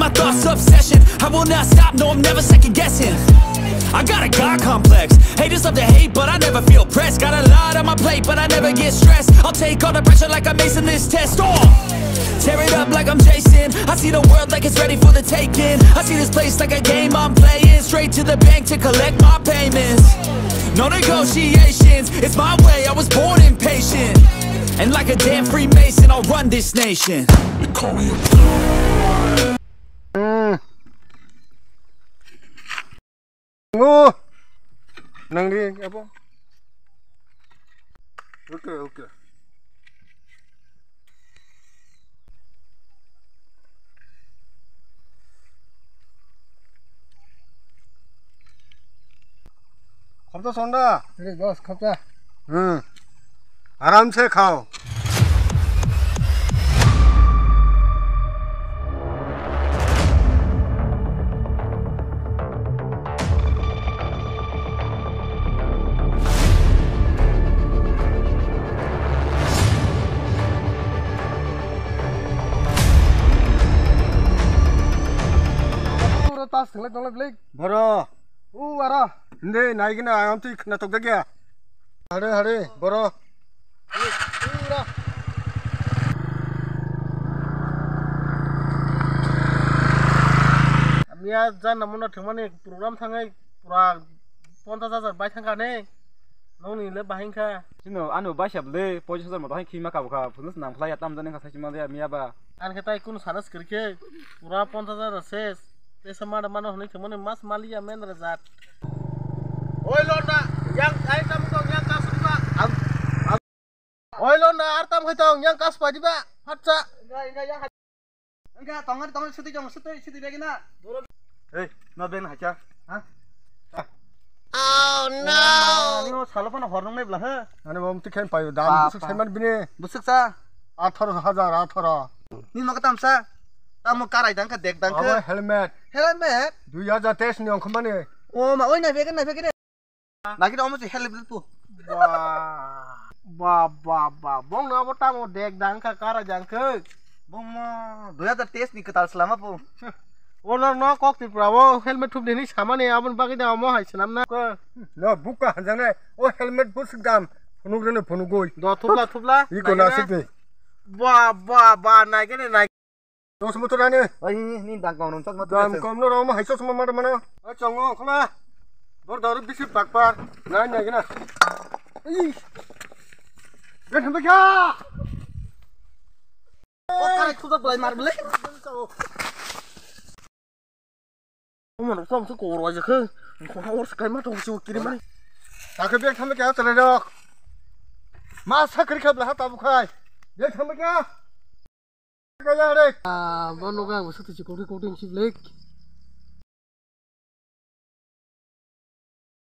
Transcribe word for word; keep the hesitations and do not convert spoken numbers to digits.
My thoughts obsession, I will not stop, no, I'm never second guessing. I got a God complex, haters love to hate, but I never feel pressed. Got a lot on my plate, but I never get stressed. I'll take all the pressure like I'm acing this test. Oh, tear it up like I'm Jason. I see the world like it's ready for the taking. I see this place like a game I'm playing. Straight to the bank to collect my payments. No negotiations, it's my way, I was born impatient. And like a damn Freemason, I'll run this nation. They call me a Mm. Oh. Nang di apa? Oke, oke. Khopta sonda. Re, boss, khopta. Hmm. Aram se khao. Uro tas thanglai tonglai blik. Boro. U ara. Hindi, naigina, ang twi khna tokjak ya. Hare, hare, boro. U ara. Miya jan namuna thangmani program thangai pura ponchas hajar bai thangkha ne. Nongni le bahai wngkha. Chino ano baisa bwle ponchas hajar moto hai khima kabukha. Phunus nang phlai ya tam jani kha sai chima ya miya ba. Ang khe tai kunu sana swkirkhe pura ponchas hajar ses. Tesa mada mano hwnwi thwngmani mas maliya men rajat. Oi lona, yang ai tam tong yang kasukma. Oi lona ar tam khai tong yang kas padiba. Phatsa. Engkha tongari tongari sutwi tong sutwi sutwi begina. Ei, no ben hacha. Ha? Oh no. Ani o salo phano hor nang nai bla ha. Ani bom tikhen payo dam busuk saiman bini. Busuk sa. Atharo hajar atharo. Ni maka tamsa. Tamo karai dangkha dek dangkha. Abo helmet. Helmet. Dui hajar teis ni ongkhomani. O ma oi na begin na begin. Nagini omo se helmet pu. Ba ba ba ba. Bong no abo tamo dek dangkha karai dangkha. Bong mo dui hajar teis ni kwtal slama pu. Ono no kok Tripura o helmet thup dini samani aboni bagwi da omo hai swnam na. No buka hanjang nai o helmet busuk dam phunuk rene phunugoi. Do thupla thupla. Iko na sikbe. Ba ba ba naigene nai. Dos motor ani. Oi ni dang kong nung chok motor. Dam kom no rom hai chok mama mana. Oi chongo khona. Bor daru bisi pakpar. Nai naigena. Ei. Gan hamba kya? O karai thuda belai mar belai. Omo rok tong se kor wajak khe. Khona or skai ma tong se kiri mani. Takhe bek thambe kya chale rok. Ma sakri khabla ha tabu khai. Bek thambe kya? Kaya re. Ah, bono ga busu tu chikori kori si blek.